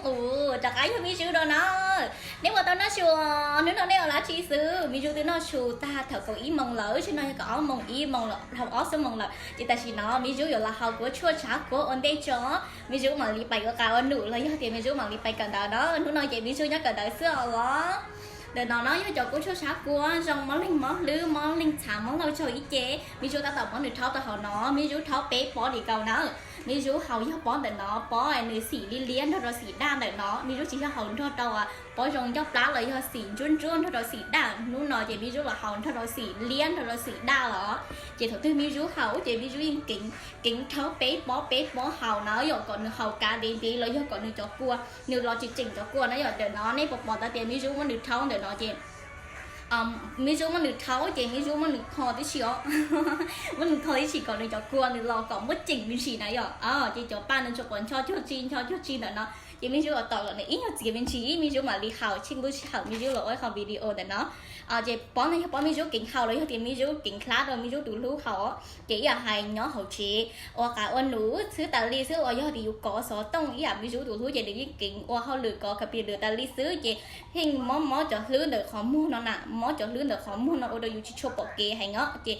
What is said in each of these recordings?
Ua, rov qab yog Miv Zuv dua no. Neb puas tau noj su? Hnub no neb ua dab tsi xwb? Miv Zuv twb noj su tag thaum kaum ib moos lawm, tam sim no yog kaum ob moos, ib moos lawm, ob xuab moos lawm, ces tam sim no Miv Zuv yuav los haus kuv tshuaj tshav kuav ua ntej tso. Miv Zuv mam li pais ua qas ua num los yog tias Miv Zuv mam li pais kawm ntawv na. Hnub no ces Miv Zuv nyob kawm ntawv xwb os. Ntawm no no yog cov kuv tshuaj tshav kuav zoo mob leeg mob hlwb, mob leeg txhav, mob laug tsaug ib ce. Miv Zuv tab tom muab nws rhaub tau hauv no, Miv Zuv rhaub peb pob li kaus na. Miv Zuv haus yog pob ntawm no, pob nws xim liab liab nrog rau xim daj ntawm no. Miv Zuv tsis yog haus nrog rau pob zoo ncauj plab los yog xim ntsuab ntsuab nrog rau xim daj. Hnub no ces Miv Zuv los haus nrog rau xim liab nrog rau xim daj los. Ces thaum twg Miv Zuv haus ces Miv Zuv yeej keev, keev rhaub peb pob peb pob haus na yom, kom nws haus kav ntev ntev los yog kom nws cov kua, nws los tseem tseem cov kua na yom. Ntawm no nej puas pom tau tias Miv Zuv muab nws rhaub ntawm no ces Miv Zuv muab nws rhaub ces Miv Zuv muab nws kho tib si os, muab nws kho tib si kom nws cov kua nws los kom muab ceem me ntsis na yom. Ces cov paj nws tsuas pom ncho cuag tsi ncho cuag tsi ntawm no, ces Miv Zuv ua tom kom nws ib nyuag txiav me ntsis, Miv Zuv mam li haus tsheej lub sij hawm Miv Zuv los ua qhov video ntawm no. Ces pob no yog pob Miv Zuv keev haus los yog tias Miv Zuv keev hlab rau Miv Zuv tus hlub haus. Ces ib yam hais nyob hauv tsev ua qas ua num xwb tas li xwb los yog tias yus kov xov tooj ib yam Miv Zuv tus hlub ces nws yeej keev ua hauj lwm kov computer tas li xwb ces yeej mob mob cov hlwb ntawm qhov muag no na, mob cov hlwb ntawm qhov muag no ua rau yus tsis tshua pom kev heev os. Ces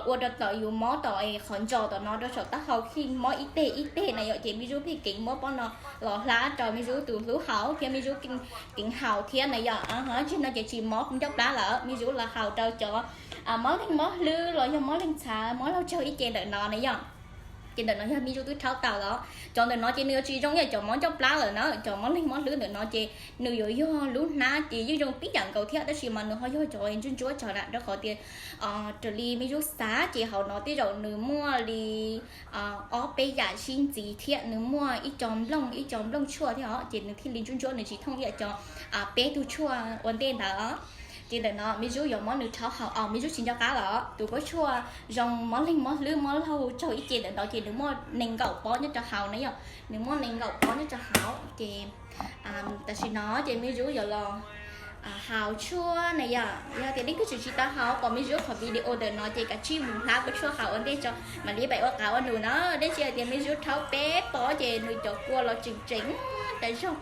ua rau tom yus mob tom qhov ntsos tom no rau saum taub hau yeej mob ib teg ib teg na yom. Ces Miv Zuv pheej keev muab pob no los hlab rau Miv Zuv tus hlub haus thiab Miv Zuv keev haus thiab na yom. Tsis no ces tsis mob ncauj plab lawm, Miv Zuv los haus rau cov mob leeg mob hlwb los yog mob leeg txhav, mob laug tsaug ib ce ntawm no na yom. Ces ntawm no yog Miv Zuv twb rhaub tau los cov ntawm no ces nws yuav tsis zoo ib yam cov mob ncauj plab lawm na. Cov mob leeg mob hlwb ntawm no ces nws yuav yog lub hnab ces yeej zoo tib yam nkaus thiab tab sis mas nws ho yog cov ntsuab ntsuab tsav na rau qhov tias raws li Miv Zuv xav ces hauv no tej zaum nws muaj li ob peb yam sib ntxiv thiab nws muaj ib co nplooj ib co nplooj tshuaj thiab os ces nws thiaj li ntsuab ntsuab, nws tsis thooj ib yam cov peb tug tshuaj ua ntej ntawd. Ces ntawm no Miv Zuv yuav muab nws rhaub haus os, Miv Zuv tsis nco qab los tus kuv tshuaj zoo mob leeg mob hlwb mob laug tsaug ib ce ntawm no ces nws muaj nees nkaum pob nyob rau hauv na yom, nws muaj nees nkaum pob nyob rau hauv ces tam sim no ces Miv Zuv yuav los haus tshuaj na yom. Yog tias nej twb tseem tsis tau haus pom Miv Zuv qhov video ntawm no ces kav tsij mus hlab kuv tshuaj haus ua ntej tso mam li pais ua qas ua num na. Dab tsi hais tias Miv Zuv rhaub peb pob ces nws cov kua los tseem tseem tas zog.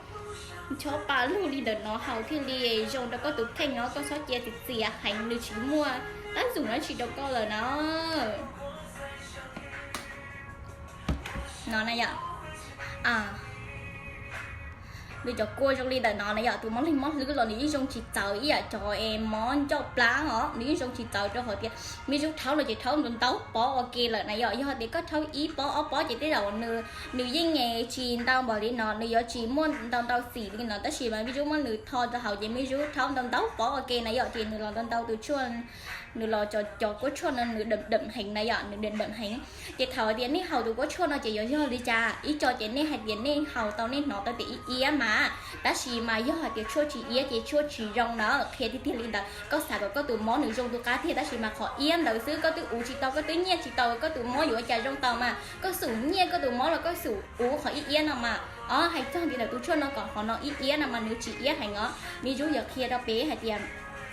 Chob pa lug li ntawm no haus thiaj li zoo rau koj tus kheej no, koj txhob cia txias txias heev nws tsis muaj tab zus dab tsi rau koj lawm na. No na yom, nws cov kua zoo li ntawm no na yom, tus mob leeg mob hlwb los nws yeej zoo tsis txawv ib yam cov mob ncauj plab os, nws yeej zoo tsis txawv rau qhov tias Miv Zuv rhaub los ces rhaub ntau ntau pob ua ke lawm na yom. Yog tias koj rhaub ib pob ob pob ces tej zaum nws, nws yeej tsis ntau npaum li no, nws yuav tsis muaj ntau ntau xim li no tab sis mas Miv Zuv muab nws tho rau hauv ces Miv Zuv rhaub ntau ntau pob ua ke na yom ces nws los ntau ntau tus tshuaj, nws los cov, cov kuv tshuaj no nws dam dam heev na yom, nws dam dam heev. Ces thaum tias nej haus tus kuv tshuaj no ces yuav yog li cas? Ib co ces nej hais tias nej haus tau nej hnov tau tias ib iab mas, tab sis mas yog hais tias tshuaj tsis iab ces tshuaj tsis zoo na. Qhia tiag tiag li ntawd, koj xav kom koj tus mob nws zoo tu qab tiag tab sis mas qhov iab ntawd xwb koj twb uv tsis tau, koj twb nyiaj tsis tau, koj tus mob yuav ua cas zoo tau mas. Koj xum nyiaj koj tus mob los koj xum uv qhov ib iab no mas. Os, hais txog li ntawm tus tshuaj no kom qhov no ib iab no mas nws tsis iab heev os. Miv Zuv yuav qhia rau peb hais tias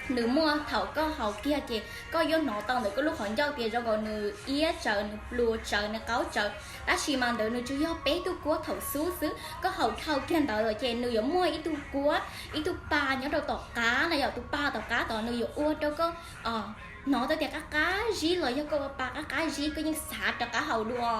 nws muaj thaum koj haus kiag ces koj yuav hnov tau ntawm koj lub qhov ncauj tias zoo nkaus nws iab tsawv, nws pluas tsawv, nws qaub tsawv. Tab sis mas ntawd nws tsuas yog peb tug kuab thaum xub xwb, koj haus dhau kiag ntawd lawm ces nws yuav muaj ib tug kuab, ib tug pa nyob rau tom qab na yom, tus pa tom qab tod nws yuav ua rau koj hnov tau tias qab qab zib los yog koj ua pa qab qab zib koj yeej xav rov qab haus dua.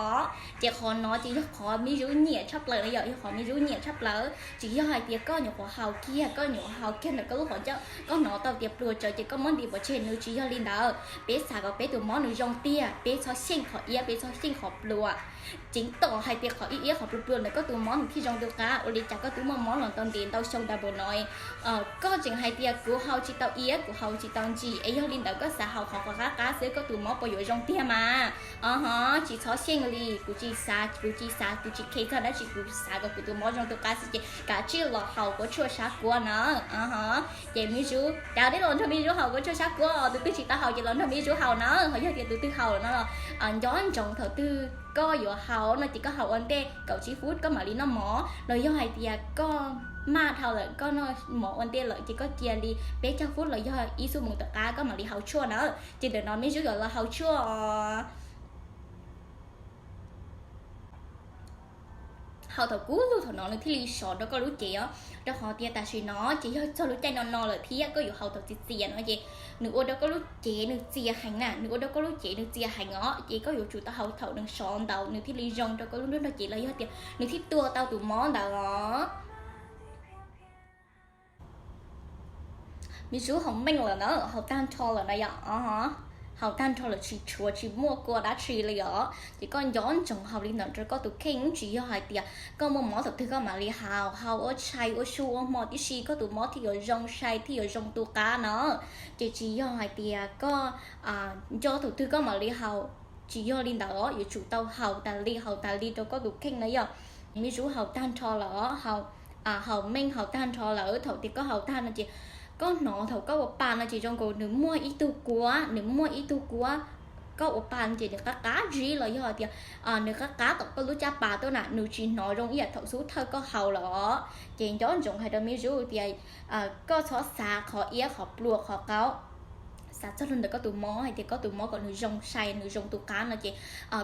Ces qhov no ces yog qhov Miv Zuv nyiam tshaj plaws na yom, yog qhov Miv Zuv nyiam tshaj plaws. Tsis yog hais tias koj nyuam qhuav haus kiag, koj nyuam qhuav haus kiag ntawm koj lub qhov ncauj koj hnov tau tias pluas tsawv ces koj muab ntim pov tseg, nws tsis yog li ntawd. Peb xav kom peb tus mob nws zoo tiag, peb txhob xyeej qhov iab, peb txhob xyeej qhov pluas. Ceev tom hais tias qhov ib iab qhov pluas pluas ntawm koj tus mob nws thiaj zoo tu qab. Ua li cas koj twb muaj mob los tau ntev ntau xyoo tas npaum no, koj tseem hais tias kuv haus tsis tau iab, kuv haus tsis tau ntsim, es yog li ntawd koj xav haus qhov qhov qab qab xwb koj tus mob puas yuav zoo tiag mas? Os ho, tsis txhob xyeej li, kuv tsis xav, kuv tsis xav, kuv tsis khe txog dab tsi, kuv xav kom kuv tus mob zoo tu qab xwb ces kav tsij los haus kuv tshuaj sab kuab na. Os ho, ces Miv Zuv, cas nej los nrog Miv Zuv haus kuv tshuaj sab kuab, tus twg tsis tau haus ces los nrog Miv Zuv haus na. Ho yog tias tus twg haus lawm no los nco ntsoov thaum twg koj yuav haus no ces koj haus ua ntej kaum tsib fub koj mam li noj mov, los yog hais tias koj maj dhau lawm koj noj mov ua ntej lawm ces koj cia li peb caug fub los yog ib xuab moos tom qab koj mam li haus tshuaj na. Ces ntawm no Miv Zuv yuav los haus tshuaj os. haus thaum kub lug thaum no nws thiaj li sov rau koj lub cev os. Rau qhov tias tam sim no ces yog txog lub caij no no lawm thiab koj yuav haus thaum txias txias no ces nws ua rau koj lub cev nws txias heev na, nws ua rau koj lub cev nws txias heev os, ces koj yuav tsum tau haus thaum nws sov ntawd nws thiaj li zoo rau koj lub nruab nrog cev los yog tias nws thiaj tua tau tus mob ntawd os. Me Zuv haus meej lawm na, haus tag nrho lawm na yom, haus tag nrho lawm tsis tshuav tsis muaj kua dab tsi li os. Ces koj nco ntsoov haus li ntawd rau koj tus kheej, tsis yog hais tias koj muaj mob thaum twg koj mam li haus, haus ua tshais ua su ua hmo tib si koj tus mob thiaj yuav zoo sai thiaj yuav zoo tu qab na. Ces tsis yog hais tias koj nco thaum twg koj mam li haus, tsis yog li ntawd os, yuav tsum tau haus tas li haus tas li rau koj tus kheej na yom. Me Zuv haus tag nrho lawm, haus meej haus tag nrho lawm, thaum tias koj haus tag no ces koj hnov thaum koj ua pa no ces zoo nkaus nws muaj ib tug kua, nws muaj ib tug kua, koj ua pa no ces nws qab qab zib los yog hais tias nws qab qab tom koj lub caj pas tuaj na, nws tsis hnov zoo ib yam thaum xub thawj koj haus lawm os. Ces nco ntsoov hais rau Me Zuv tias koj txhob xav qhov iab qhov plua qhov qaub, xav txog rau ntawm koj tus mob hais tias koj tus mob kom nws zoo sai nws zoo tu qab no ces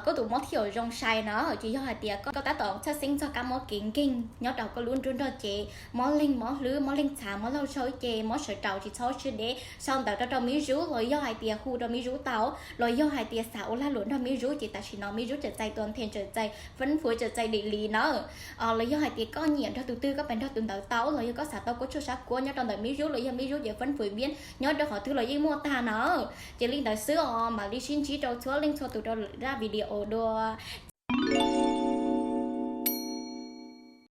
koj tus mob thiaj yuav zoo sai na. Ces yog hais tias koj tab tom txhawj xeeb txog kab mob kev nkeeg nyob rau koj lub nruab nrog cev, mob leeg mob hlwb mob leeg txhav mob laug saub ces mob sawv rau tsis txhob siab deb sau ntawv rau rau Me Zuv los yog hais tias hu rau Me Zuv tau, los yog hais tias xav ua lag luam nrog Me Zuv ces tam sim no Me Zuv tseem txais tua nthe tseem txais fab fuav tseem txais dim li na. Los yog hais tias koj nyiam nrog tus twg koj pab nrog tus ntawd tau, los yog koj xav tau kua tshuaj sab kuab nyob rau ntawm Me Zuv los yog Me Zuv ces fab fuav viab nyob rau qhov twg los yeej muaj tag na. Ces li ntawd xwb os, mam li sib ntsib rau txhua leej txhua tus rau lwm zaj video dua.